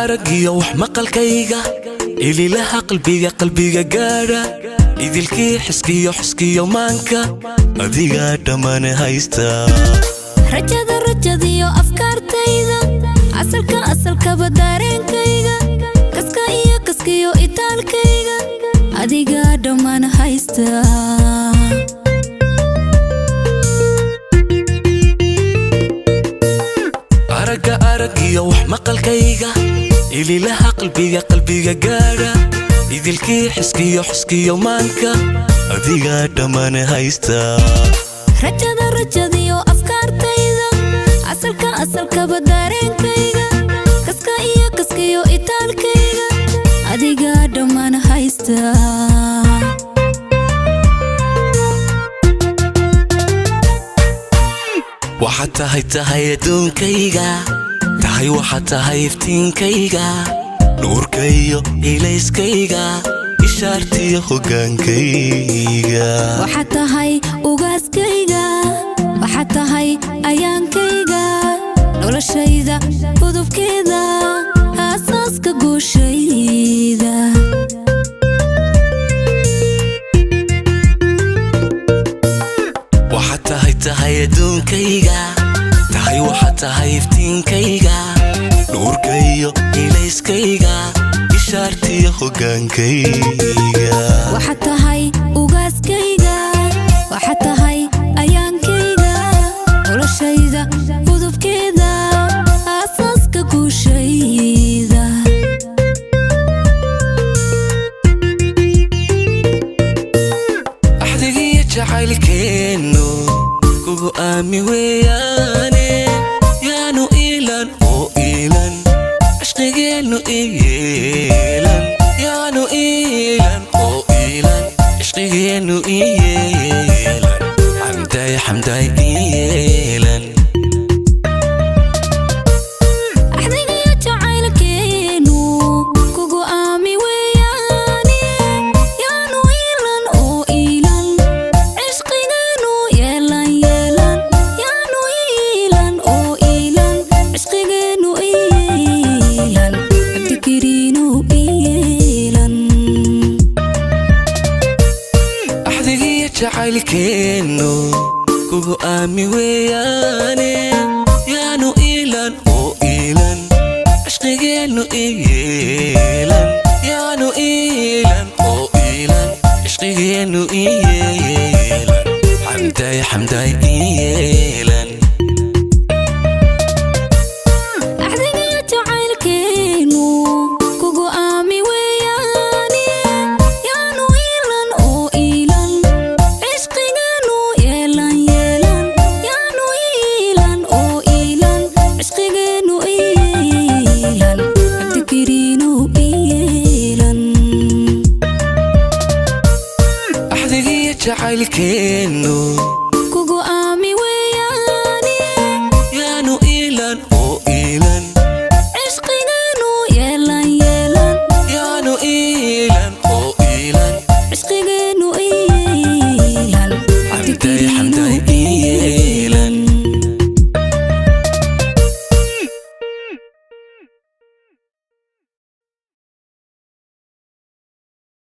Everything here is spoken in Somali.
Araggiyo wax maqalkayga, ililaha qalbiga, qalbiga gaadha, idilkii xiskiyo, xiskiyo maanka, adigaa dhammaan haysta. Rajada, rajadiyo afkaartayda, asalka, asalkaba dareenkayga, kaska iyo kaskiyo itaalkayga, adigaa dhammaan haysta. Aragga, araggiyo wax maqalkayga, ililaha qalbiga, qalbiga gaadha, idilkii xiskiyo, xiskiyo maanka, adigaa dhammaan haysta. Rajada, rajadiyo afkaartayda, asalka, asalkaba dareenkayga, kaska iyo kaskiyo itaalkayga, adigaa dhammaan haysta. Waxaad tahay, tahay adduunkayga, tahay, waxaad tahay iftiinkayga, nuurkayo ilayskayga, ishaartiyo hoggaankayga. Waxaad tahay ugaaskayga, waxaad tahay ayaankayga, noloshayda udubkeeda, aasaaska guushayda. Waxaad tahay, tahay adduunkayga, tahay, waxaad tahay iftiinkayga, nuurkayo ilayskayga, ishaartiyo hoggaankayga. Waxaad tahay ugaaskayga, waxaad tahay ayaankayga, noloshayda udubkeeda, aasaaska guushayda. Axdigiyo jacaylkeennu kugu aami weeyaane, yaanu iilan oo iilan, cishqigeennu iyeelan, yaanu iilan oo iilan, cishqigeennu iyeelan, xamdaay, xamdaay iyeelan. Axdigiyo jacaylkeenu kugu aami weeyaane, yaanu iilan oo iilan, cishqigeenu yeelan, yeelan, yaanu iilan oo iilan, cishqigeenu iilan, Cabdikariinu iilan. Axdigiyo jacaylkeennu kugu aami weeyaane, yaanu iilan oo iilan, cishqigeennu iyeelan, yaanu iilan oo iilan, cishqigeennu iyeelan, xamdaay, xamdaay iyeelan. Axdigiyo jacaylkeenu kugu aami weeyaane, yaanu iilan oo iilan, cishqigeenu yeelan, yeelan, yaanu iilan oo iilan, cishqigeenu iilan, Cabdikariinu iilan. Axdigiyo jacaylkeennu kugu aami.